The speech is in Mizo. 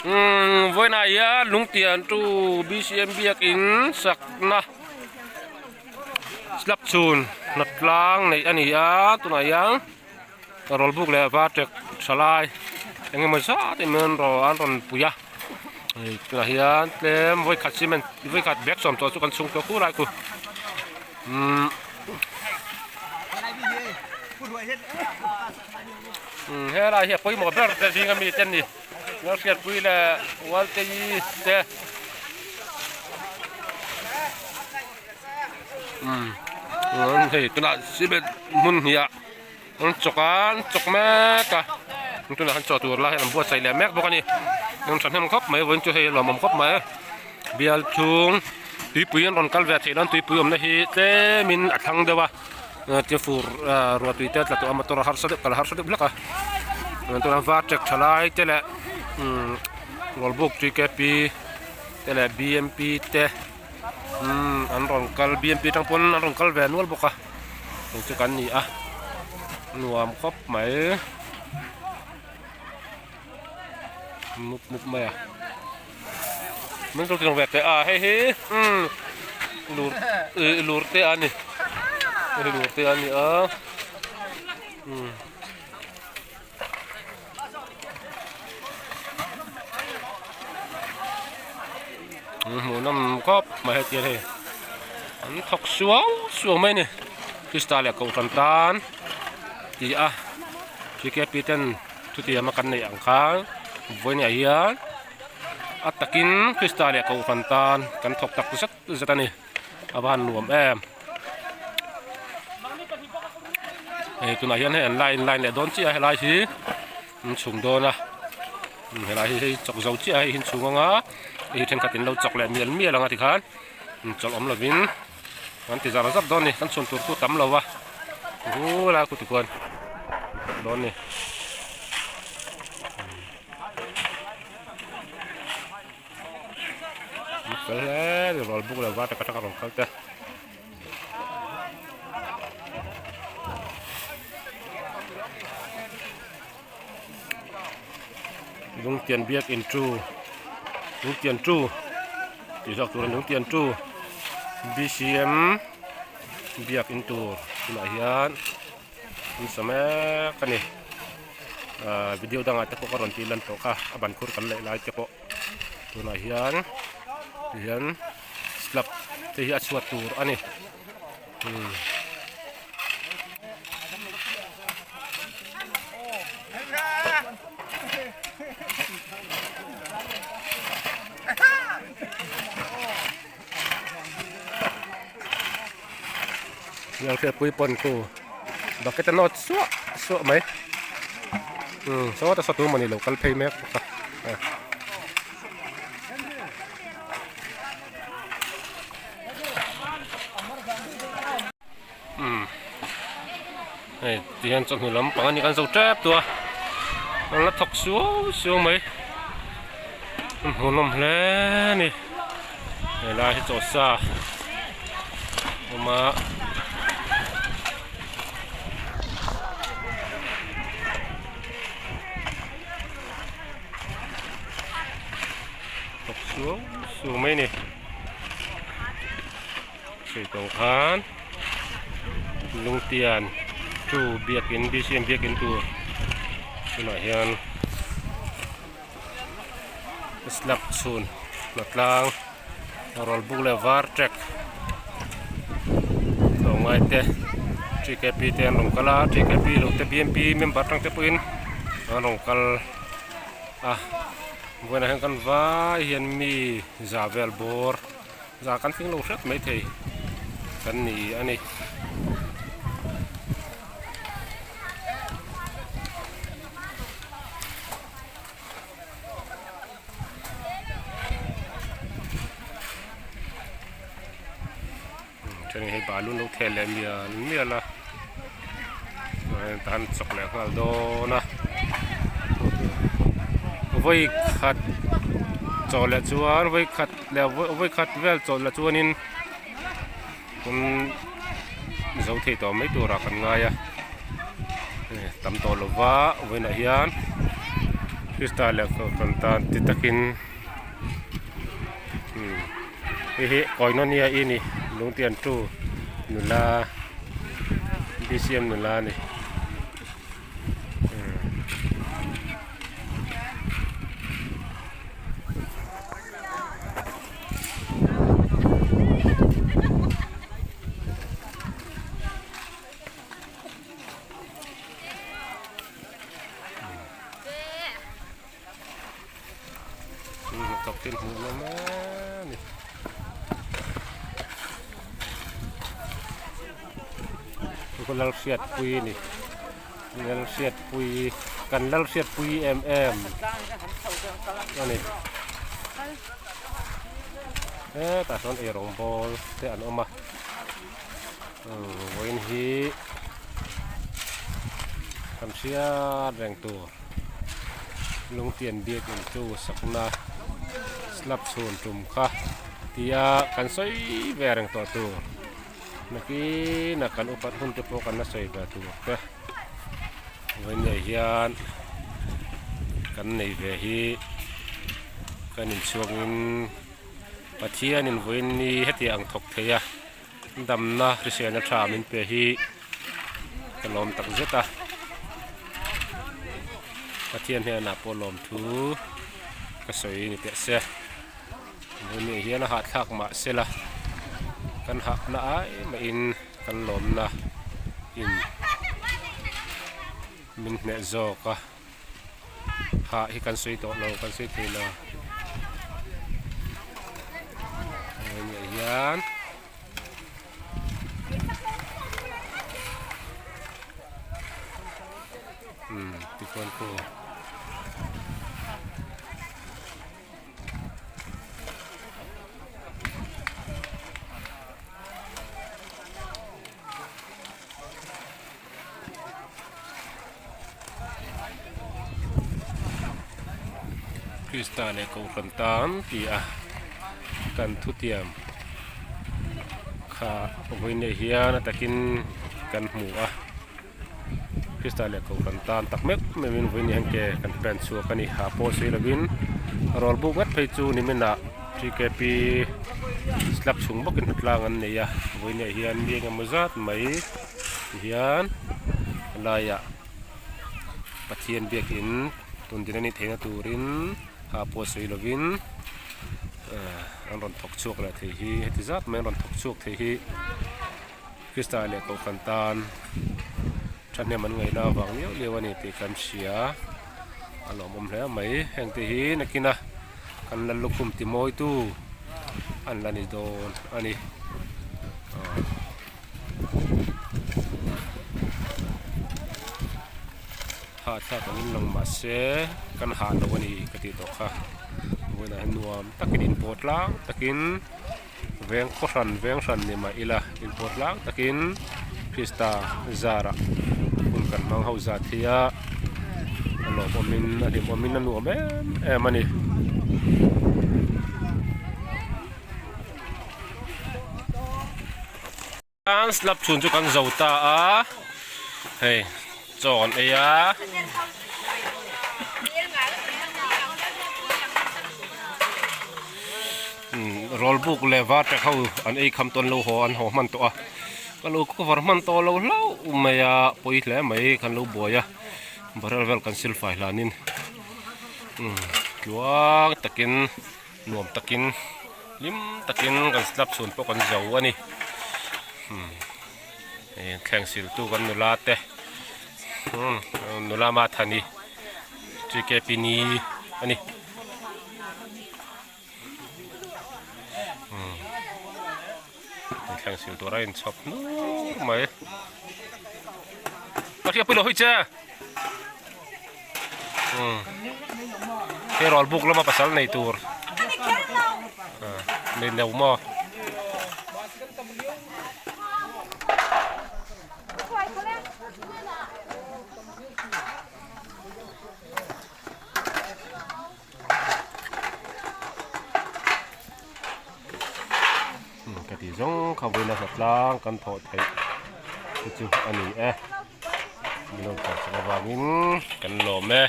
Umm vawiinah hian lungtian tu bcm biakin sakna slab chhun hnawt tlang neih a ni a tunah hian rawlbuk leh varṭek tha lai eng emaw zat in an rawn pui a hei tunah hian tlem vawikhat cement vawikhat bag sawm tawh chu kan chhung tawh kur lai khu umm helai hi a pawimawh ber te zinga mi te an ni Lalhriatpui leh Walteii te umm hei tunah cement hmun hnih ah an chawk a an chawk mek a tunah an chaw tur lai hian an buatsaih leh mek bawk a ni an thahnem khawp mai vawiin chu hei a lawmawm khawp mai bial chhung tuipui an rawn kal ve theih nan tuipui awmna hi tlemin a thlang deuh a ti fur ruah tui te a tla tawh a motor a harsa deuh kal a harsa deuh hlek a tunah var tek tha lai te leh umm rawlbuk tk te leh bmp te umm an rawn kal bmp atang pawn an rawn kal ve nual bawk a hei chu kan ni a nuam khawp mai mup mup mai a min lo ti ve teh a hei hi umm lur ih lur te a ni hei lur te a ni a umm. Hmuh nawm khawp mai hetiang hei an thawk suau suau mai a ni Krista leh Kohhran tan ti a tkp ten thutiam a kan neih ang khan vawiinah hian a takin Krista leh Kohhran tan kan thawk tak zet zet a ni a va han nuam em hei tunah hian hei an line line leh dawn chiah a helai hi an chhung dawn a helai hi hei chawk zo chiah a hei hi an chhung anga hei hi thenkhat in lo chawk leh mial mial anga tikhan chawlh awm lovin an ti zar zar dawn a ni kan chhun tur pawh tam lo a hu lai khu tikhuan dawn a ni. Fel hle ni rual buk leh var tak atanga rawn kal te. Lungtian biak in chu lungtian chu tih zawk tur a ni lungtian chu bcm biak in tur tunah hian an sa mek a ni ahh video dangah te pawh ka rawn tih lan tawh kha a ban khur kan leh lai te pawh tunah hian tihian slab te hi a chhuat tur a ni umm. Lalhriatpui pawn khu bucket a nawt suah suah mai umm sawta saw tu mawni lo kal phei mek bawk a umm hei tihian chawhnu lampang a ni kan zo tep tawh a an la thawk suau suau mai hmuhnawm hle a ni helai hi chaw sa awm a. Thawk suau suau mai a ni sawi tawng khan lungtian chu biakin bcm biakin tur tunah hian slab chhun hnatlang rawlbuk leh var track tlawmngai te tkp te an rawn kal a tkp lo te bmp member tang te pawhin an rawn kal a vawiinah hian kan vai hian mi za vel bawr za kan tling lo hret maithei kan ni a ni. Then hei balu an lo theh leh mial mial a tan chawk leh nghal dawn a vawi khat chaw leh chuan vawi khat leh vawi khat vel chaw leh chuanin zo thei tawh mai turah kan ngai a tam tawh lova vawiinah hian. Krista leh kohhran tan ti takin umm hei hi Koinonia i ni lungtian tu nula B_C_M nula a ni. Lalhriatpui a ni Lalhriatpui kan Lalhriatpui em em a ni hetah sawn eirawng bawl te an awm a. Vawiin hi kan hriat reng tur lungtian biakin chu sakna slab chhun tum kha tia kan sawi ve reng tawh tur nakin a kan upat hun te pawh kan la sawi ve tur te vawiin ah hian kan nei ve hi kan inchhuangin Pathianin vawiin ni hetiang ang thawk thei a. Damna hriselna tha min pe hi ka lawm tak zet a, Pathian hnenah pawh lawmthu ka sawi ni teh se, vawiin hian a hahthlak mah sela kan hahna ai mahin kan lawmna in min hneh zawk a. Hah hi kan sawi tawh lo kan sawi thei lo hei hian umm tichuan khu. Krista leh Kohhran tan ti a kan thutiam kha vawiinah hian a takin kan hmu a Krista leh Kohhran tan tak meuh meuhin vawiinah hian ke kan pen chhuak a ni ha pawh sawi lovin rawl buk ngat phei chu niminah T_K_P slab chhung bawkin hnatlang an nei a vawiinah hian mi engemaw zat mai. Tihian helaiah Pathian biakin tun din a nih theihna turin ha pawh sawi lovin an rawn thawk chhuak leh thei hi heti zat mai an rawn thawk chhuak thei hi Krista leh Kohhran tan thahnem an ngaihna avang liau liau a ni tih kan hria a lawmawm hle mai heng te hi nakin a kan la lukhum ti mawitu an la ni dawn a ni. Hahthlak angin lang mahse kan hah lo a ni ka tih tawh kha vawiinah hian nuam takin inpawh tlang takin veng khaw hran veng hran ni mah ila inpawh tlang takin Krista zarah hun kan hmang ho zat hi a a lawmawmin a hlimawmin a nuam em em a ni. An slab chhun chu kan zo ta a hei chaw kan ei a. Roll buk leh var tek ho an ei kham tawn lo haw an haw hman tawh a ka lo cover hman tawh lo hlauh mai a pawi hle mai kan lo buai a barrel vel kan sil fai hlanin tluang takin. Nuam takin hlim takin kan slab chhun pawh kan zo a ni umm hei thleng siltu kan nula te umm nula Mathani T_K_P ni a ni umm thleng sil tur a inchhawp hnur mai ka hriat pawh i lo hawi che. Hei rawl buk lama pasal nei tur nei lo maw. Ka ti zawng kha vawiin a hnatlang kan thawh theih te chu a ni e. Min rawn kawr chak avangin kan lawm e.